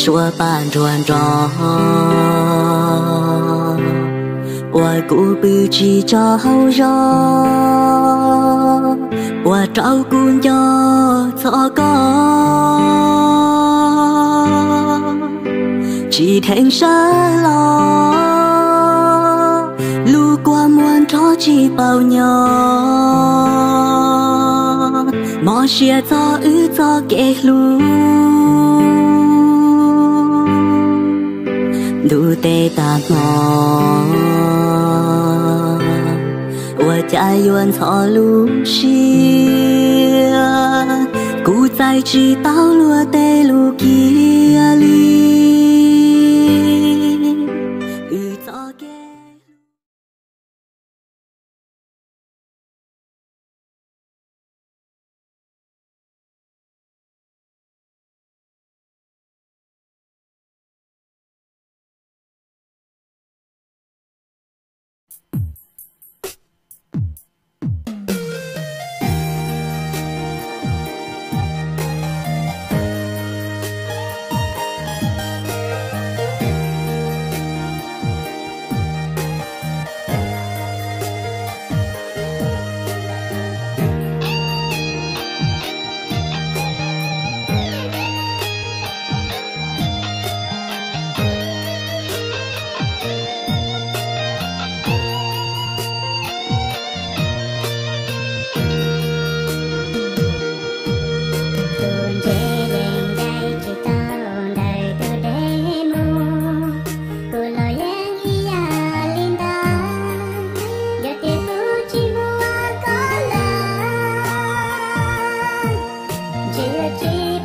Suav paj nruag nrog uas kuv pw tsis tsaug zog, ua rau kuv nco txog koj. Tsis dheev sawv los, lub kua muag nrog tsis paub nyob, mob siab txog wb txoj kev hlub. Ntuj teb tag hmo, ua cas yuav ntxhov lub siab, kuv txais tsis tau luag tej lus kiag li. Wb txoj kev Tus ntse yeej ncaim tsis tau ntawm tus deb mus, kuv los yeej ib yam li ntawd, yog tias kuv tsis muaj koj lawm, ntshe yuav tsis